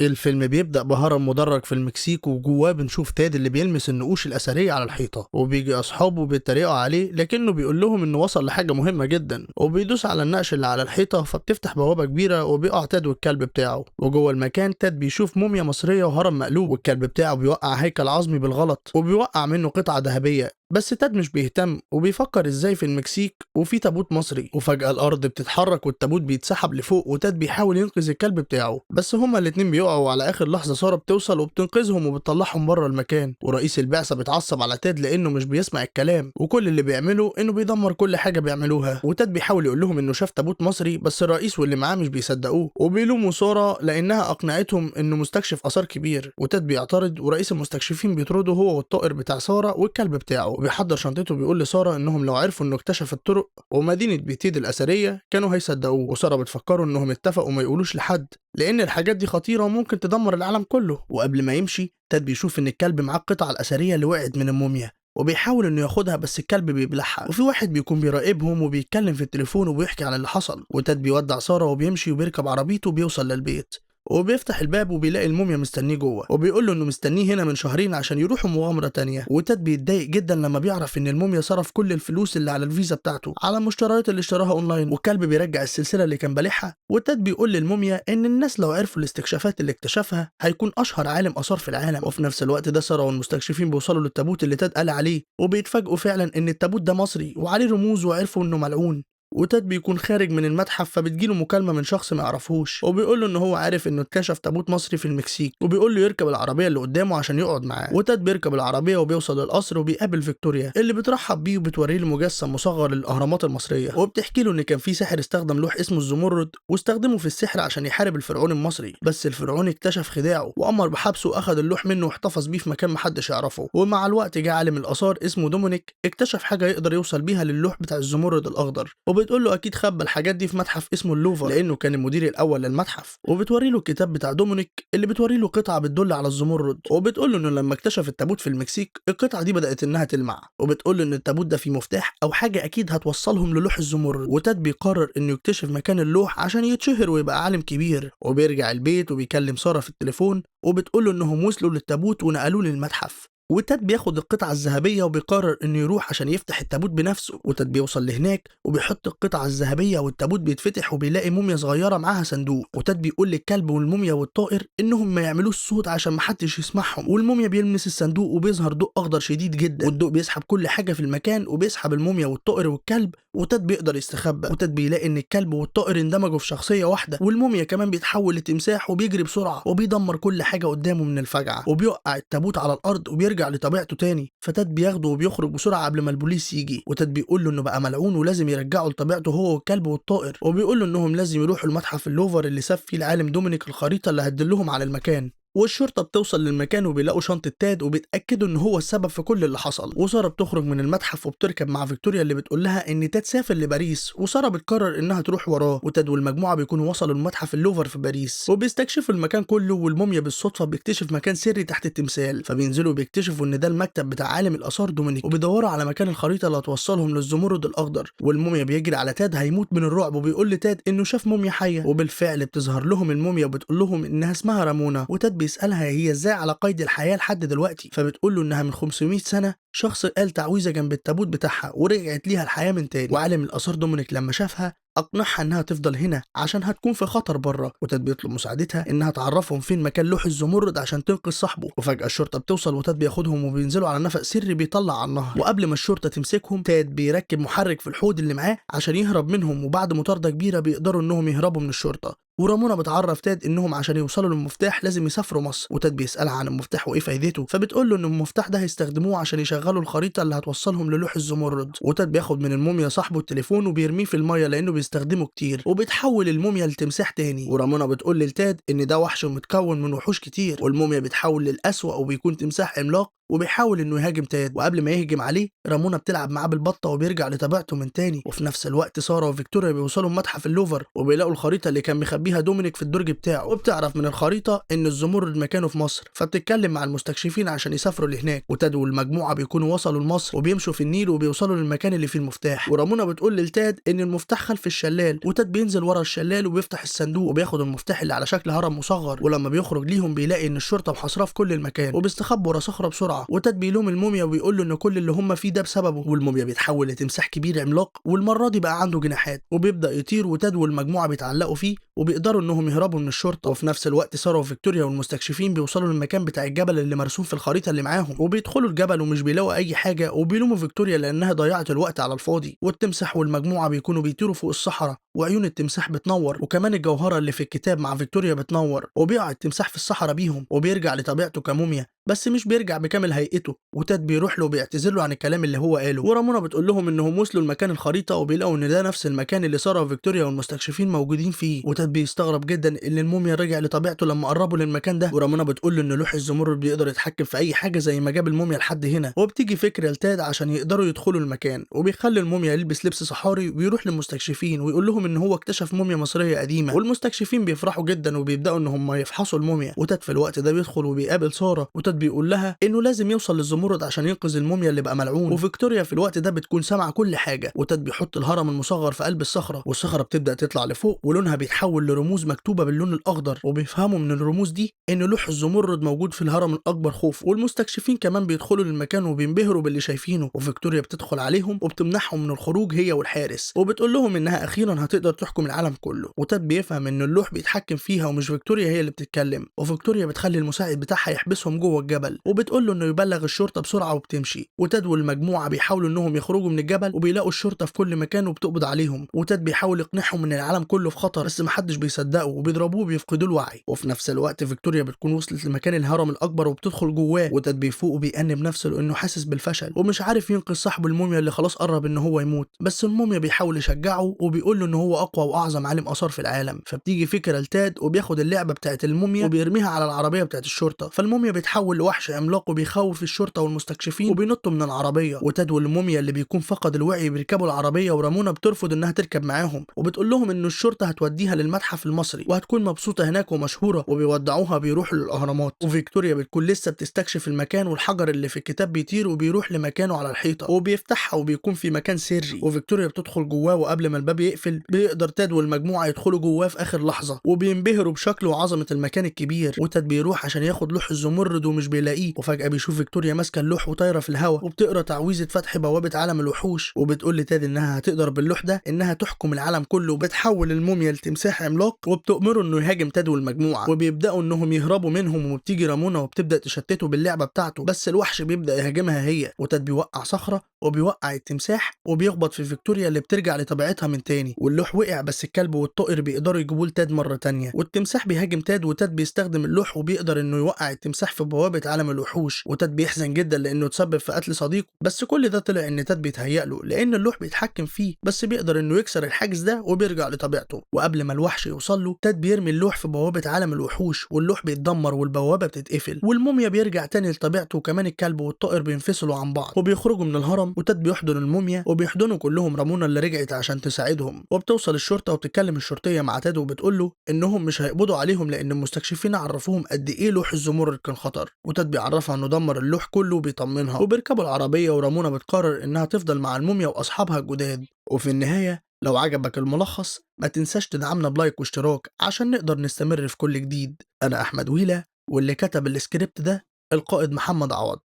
الفيلم بيبدأ بهرم مدرج في المكسيك، وجواه بنشوف تاد اللي بيلمس النقوش الأثرية على الحيطة، وبيجي أصحابه بيتريقوا عليه لكنه بيقول لهم إنه وصل لحاجة مهمة جدا، وبيدوس على النقش اللي على الحيطة فبتفتح بوابة كبيرة وبيقع تاد والكلب بتاعه. وجوه المكان تاد بيشوف موميا مصرية وهرم مقلوب، والكلب بتاعه بيوقع هيكل عظمي بالغلط وبيوقع منه قطعة ذهبية، بس تاد مش بيهتم وبيفكر ازاي في المكسيك وفي تابوت مصري. وفجأة الأرض بتتحرك والتابوت بيتسحب لفوق، وتاد بيحاول ينقذ الكلب بتاعه، بس هما الاتنين بيقعوا. وعلى آخر لحظة سارة بتوصل وبتنقذهم وبتطلعهم بره المكان. ورئيس البعثة بيتعصب على تاد لأنه مش بيسمع الكلام، وكل اللي بيعمله إنه بيدمر كل حاجة بيعملوها. وتاد بيحاول يقول لهم إنه شاف تابوت مصري، بس الرئيس واللي معاه مش بيصدقوه وبيلوموا سارة لأنها أقنعتهم إنه مستكشف آثار كبير. وتاد بيعترض ورئيس المستكشفين بيطرده هو والطائر بتاع سارة والكلب بتاعه. بيحضر شنطته بيقول لسارة انهم لو عرفوا انه اكتشف الطرق ومدينة بيتيد الأثرية كانوا هيصدقوه. وسارة بتفكروا انهم اتفقوا ما يقولوش لحد لان الحاجات دي خطيرة وممكن تدمر العالم كله. وقبل ما يمشي تاد بيشوف ان الكلب معاه القطعة الأثرية اللي وقعت من الموميا، وبيحاول انه ياخدها بس الكلب بيبلعها. وفي واحد بيكون بيراقبهم وبيتكلم في التليفون وبيحكي عن اللي حصل. وتاد بيودع سارة وبيمشي وبيركب عربيته وبيوصل للبيت، وبيفتح الباب وبيلاقي الموميا مستنيه جوه، وبيقول له انه مستنيه هنا من شهرين عشان يروحوا مغامرة تانية. وتاد بيتضايق جدا لما بيعرف ان الموميا صرف كل الفلوس اللي على الفيزا بتاعته على المشتريات اللي اشتراها اونلاين، والكلب بيرجع السلسلة اللي كان بالعها. وتاد بيقول للموميا ان الناس لو عرفوا الاستكشافات اللي اكتشفها هيكون اشهر عالم اثار في العالم. وفي نفس الوقت ده ساره والمستكشفين بيوصلوا للتابوت اللي تاد قال عليه، وبيتفاجئوا فعلا ان التابوت ده مصري وعليه رموز، وعرفوا انه ملعون. وتاد بيكون خارج من المتحف فبتجيله مكالمة من شخص ما يعرفهوش، وبيقول له ان هو عارف انه اكتشف تابوت مصري في المكسيك، وبيقول له يركب العربية اللي قدامه عشان يقعد معاه. وتاد بيركب العربية وبيوصل للقصر وبيقابل فيكتوريا اللي بترحب بيه وبتوريه المجسم مصغر للأهرامات المصرية، وبتحكي له ان كان في ساحر استخدم لوح اسمه الزمرد واستخدمه في السحر عشان يحارب الفرعون المصري، بس الفرعون اكتشف خداعة وأمر بحبسه واخد اللوح منه واحتفظ بيه في مكان محدش يعرفه. ومع الوقت جه عالم الآثار اسمه دومينيك اكتشف حاجة يقدر يوصل بيها للوح بتاع الزمرد الأخضر، وبتقول له اكيد خبى الحاجات دي في متحف اسمه اللوفر لانه كان المدير الاول للمتحف. وبتوري له الكتاب بتاع دومينيك اللي بتوري له قطعه بتدل على الزمرد، وبتقول له انه لما اكتشف التابوت في المكسيك القطعة دي بدات انها تلمع، وبتقول له ان التابوت ده فيه مفتاح او حاجة اكيد هتوصلهم للوح الزمرد. وتاد بيقرر انه يكتشف مكان اللوح عشان يتشهر ويبقى عالم كبير. وبيرجع البيت وبيكلم ساره في التليفون وبتقول له انهم وصلوا للتابوت ونقلوه للمتحف. وتاد بياخد القطعة الذهبية وبيقرر انه يروح عشان يفتح التابوت بنفسه. وتاد بيوصل لهناك وبيحط القطعة الذهبية والتابوت بيتفتح وبيلاقي موميا صغيرة معاها صندوق. وتاد بيقول للكلب والموميا والطائر انهم ما يعملوش صوت عشان محدش يسمعهم. والموميا بيلمس الصندوق وبيظهر ضوء اخضر شديد جدا، والضوء بيسحب كل حاجة في المكان وبيسحب الموميا والطائر والكلب. وتاد بيقدر يستخبى. وتاد بيلاقي ان الكلب والطائر اندمجوا في شخصية واحدة، والموميا كمان بيتحول لتمساح وبيجري بسرعة وبيدمر كل حاجة قدامه من الفجعة، وبيوقع التابوت على الارض وبيرجع لطبيعته تاني. فتاد بياخده وبيخرج بسرعة قبل ما البوليس يجي. وتاد بيقول له انه بقى ملعون ولازم يرجعه لطبيعته هو والكلب والطائر، وبيقول له انهم لازم يروحوا المتحف اللوفر اللي ساب فيه العالم دومينيك الخريطة اللي هتدلهم على المكان. والشرطة بتوصل للمكان وبيلاقوا شنطة تاد وبيتأكدوا ان هو السبب في كل اللي حصل. وسارة بتخرج من المتحف وبتركب مع فيكتوريا اللي بتقول لها ان تاد سافر لباريس، وسارة بتقرر انها تروح وراه. وتاد والمجموعة بيكونوا وصلوا لمتحف اللوفر في باريس وبيستكشفوا المكان كله، والموميا بالصدفة بيكتشف مكان سري تحت التمثال، فبينزلوا بيكتشفوا ان ده المكتب بتاع عالم الآثار دومينيك، وبيدوروا على مكان الخريطة اللي هتوصلهم للزمرد الأخضر. والموميا بيجري على تاد هيموت من الرعب وبيقول لتاد انه شاف موميا حية، وبالفعل بتظهر لهم الموميا وبتقول لهم انها اسمها رامونا. وتاد بيسألها هي ازاي على قيد الحياة لحد دلوقتي، فبتقول له انها من 500 سنة شخص قال تعويذة جنب التابوت بتاعها ورجعت ليها الحياة من تاني. وعالم الآثار دومينيك لما شافها اقنعها انها تفضل هنا عشان هتكون في خطر بره. وتاد بيطلب مساعدتها انها تعرفهم فين مكان لوح الزمرد عشان تنقذ صاحبه. وفجأة الشرطة بتوصل وتاد بياخدهم وبينزلوا على نفق سري بيطلع على النهر. وقبل ما الشرطة تمسكهم تاد بيركب محرك في الحوض اللي معاه عشان يهرب منهم، وبعد مطاردة كبيرة بيقدروا انهم يهربوا من الشرطة. ورامونا بتعرف تاد انهم عشان يوصلوا للمفتاح لازم يسافروا مصر. وتاد بيسألها عن المفتاح وايه فايدته، فبتقول له ان المفتاح ده هيستخدموه عشان يشغلوا الخريطة اللي هتوصلهم للوح الزمرد. وتاد بياخد من الموميا صاحبه التليفون وبيرميه في المية لانه بيستخدمه كتير، وبيتحول الموميا لتمساح تاني. ورامونا بتقول لتاد ان ده وحش متكون من وحوش كتير، والموميا بتحول للأسوأ وبيكون تمساح عملاق وبيحاول انه يهاجم تاد، وقبل ما يهجم عليه رامونا بتلعب معاه بالبطه وبيرجع لطبيعته من تاني. وفي نفس الوقت ساره وفيكتوريا بيوصلوا متحف اللوفر وبيلاقوا الخريطة اللي كان مخبيها دومينيك في الدرج بتاعه، وبتعرف من الخريطة ان الزمرد مكانه في مصر، فبتتكلم مع المستكشفين عشان يسافروا لهناك. وتاد والمجموعة بيكونوا وصلوا لمصر وبيمشوا في النيل وبيوصلوا للمكان اللي فيه المفتاح، ورامونا بتقول لتاد ان المفتاح خلف الشلال، وتاد بينزل ورا الشلال وبيفتح الصندوق وبياخد المفتاح اللي على شكل هرم مصغر. ولما بيخرج ليهم بيلاقي ان الشرطة محاصراه في كل المكان وبيستخبوا ورا صخرة بسرعة. وتاد بيلوم الموميا وبيقول له ان كل اللي هم فيه ده بسببه، والموميا بيتحول لتمساح كبير عملاق، والمرة دي بقى عنده جناحات وبيبدا يطير، وتاد والمجموعة بيتعلقوا فيه وبيقدروا انهم يهربوا من الشرطة. وفي نفس الوقت ساره وفيكتوريا والمستكشفين بيوصلوا للمكان بتاع الجبل اللي مرسوم في الخريطة اللي معاهم، وبيدخلوا الجبل ومش بيلاقوا اي حاجة، وبيلوموا فيكتوريا لانها ضيعت الوقت على الفاضي. والتمساح والمجموعة بيكونوا بيطيروا فوق الصحراء وعيون التمساح بتنور، وكمان الجوهرة اللي في الكتاب مع فيكتوريا بتنور، وبيقع التمساح في الصحراء بيهم وبيرجع لطبيعته كموميا، بس مش بيرجع بكامل هيئته. وتاد بيروح له وبيعتذر له عن الكلام اللي هو قاله، ورامونا بتقول لهم انهم وصلوا لمكان الخريطة وبيلاقوا ان ده نفس المكان اللي ساره وفيكتوريا والمستكشفين موجودين فيه. وتاد بيستغرب جدا ان الموميا رجع لطبيعته لما قربوا للمكان ده، ورامونا بتقول له ان لوح الزمرد بيقدر يتحكم في اي حاجة زي ما جاب الموميا لحد هنا. وبتيجي فكرة لتاد عشان يقدروا يدخلوا المكان، وبيخلي الموميا يلبس لبس صحاري ويروح للمستكشفين ويقول لهم ان هو اكتشف موميا مصرية قديمة، والمستكشفين بيفرحوا جدا وبيبداوا ان هم يفحصوا الموميا. وتاد في الوقت ده بيدخل وبيقابل ساره، وتاد بيقول لها انه لازم يوصل للزمرد عشان ينقذ الموميا اللي بقى ملعون. وفيكتوريا في الوقت ده بتكون سامعه كل حاجة، وتاد بيحط الهرم المصغر في قلب الصخرة، والصخره بتبدا تطلع لفوق ولونها بيتحول لرموز مكتوبة باللون الاخضر، وبيفهموا من الرموز دي ان لوح الزمرد موجود في الهرم الاكبر خوف. والمستكشفين كمان بيدخلوا للمكان وبينبهروا باللي شايفينه، وفيكتوريا بتدخل عليهم وبتمنحهم من الخروج هي والحارس، وبتقول لهم انها اخيرا هتقدر تحكم العالم كله. وتاد بيفهم ان اللوح بيتحكم فيها ومش فيكتوريا هي اللي بتتكلم، وفيكتوريا بتخلي المساعد بتاعها يحبسهم جوه الجبل وبتقول له انه يبلغ الشرطة بسرعة وبتمشي. وتاد والمجموعة بيحاولوا انهم يخرجوا من الجبل وبيلاقوا الشرطة في كل مكان وبتقبض عليهم. وتاد بيحاول يقنعهم ان العالم كله في خطر بس محدش بيصدقه وبيضربوه وبيفقدوا الوعي. وفي نفس الوقت فيكتوريا بتكون وصلت لمكان الهرم الاكبر وبتدخل جواه، وتاد بيفوق وبيأنب نفسه لانه حاسس بالفشل ومش عارف ينقذ صاحبه الموميا اللي خلاص قرب ان هو يموت، بس الموميا بيحاول يشجعه وبيقول له ان هو اقوى واعظم عالم اثار في العالم. فبتيجي فكرة لتاد وبياخد اللعبة بتاعت الموميا وبيرميها على العربية بتاعت الشرطة، فالموميا بيتحول لوحش عملاق وبيخوف الشرطة والمستكشفين وبينطوا من العربية. وتاد والموميا اللي بيكون فقد الوعي بيركبوا العربية، ورامونا بترفض انها تركب معاهم وبتقول لهم ان الشرطة هتوديها للمتحف المصري وهتكون مبسوطة هناك ومشهوره، وبيودعوها بيروحوا للاهرامات. وفيكتوريا بتكون لسه بتستكشف المكان، والحجر اللي في الكتاب بيطير وبيروح لمكانه على الحيطة وبيفتحها وبيكون في مكان سري، وفيكتوريا بتدخل جواه، وقبل ما الباب يقفل بيقدر تاد والمجموعة يدخلوا جواه في اخر لحظة وبينبهروا بشكله وعظمه المكان الكبير. وتاد بيروح عشان ياخد لوح الزمرد ومش بيلاقيه، وفجاة بيشوف فيكتوريا ماسكه اللوح وطايره في الهواء وبتقرا تعويذه فتح بوابه عالم الوحوش، وبتقول لتاد انها هتقدر باللوح ده انها تحكم العالم كله، وبتحول الموميا لتمساح عملاق وبتأمره انه يهاجم تاد والمجموعة، وبيبداوا انهم يهربوا منهم. وبتيجي رامونا وبتبدا تشتته باللعبة بتاعته، بس الوحش بيبدا يهاجمها هي، وتاد بيوقع صخرة وبيوقع التمساح وبيخبط في فيكتوريا اللي بترجع لطبيعتها من تاني، واللوح وقع بس الكلب والطائر بيقدروا يجيبوه لتاد مرة تانية. والتمساح بيهاجم تاد، وتاد بيستخدم اللوح وبيقدر انه يوقع التمساح في بوابه عالم الوحوش. وتاد بيحزن جدا لانه تسبب في قتل صديقه، بس كل ده طلع ان تاد بيتهيأ له لان اللوح بيتحكم فيه، بس بيقدر انه يكسر الحاجز ده وبيرجع لطبيعته. وقبل ما الوحش يوصل له تاد بيرمي اللوح في بوابه عالم الوحوش، واللوح بيتدمر والبوابه بتتقفل، والموميا بيرجع تاني لطبيعته، وكمان الكلب والطائر بينفصلوا عن بعض وبيخرجوا من الهرم. وتاد بيحضن الموميا وبيحضنوا كلهم رامونا اللي رجعت عشان تساعدهم. وبتوصل الشرطة وبتتكلم الشرطية مع تاد وبتقول له انهم مش هيقبضوا عليهم لان المستكشفين عرفوهم قد ايه لوح الزمرد كان خطر. وتاد بيعرفها انه دمر اللوح كله وبيطمنها، وبيركبوا العربية، ورامونا بتقرر انها تفضل مع الموميا واصحابها الجداد. وفي النهاية لو عجبك الملخص ما تنساش تدعمنا ب like واشتراك عشان نقدر نستمر في كل جديد. انا احمد ويلا، واللي كتب السكريبت ده القائد محمد عوض.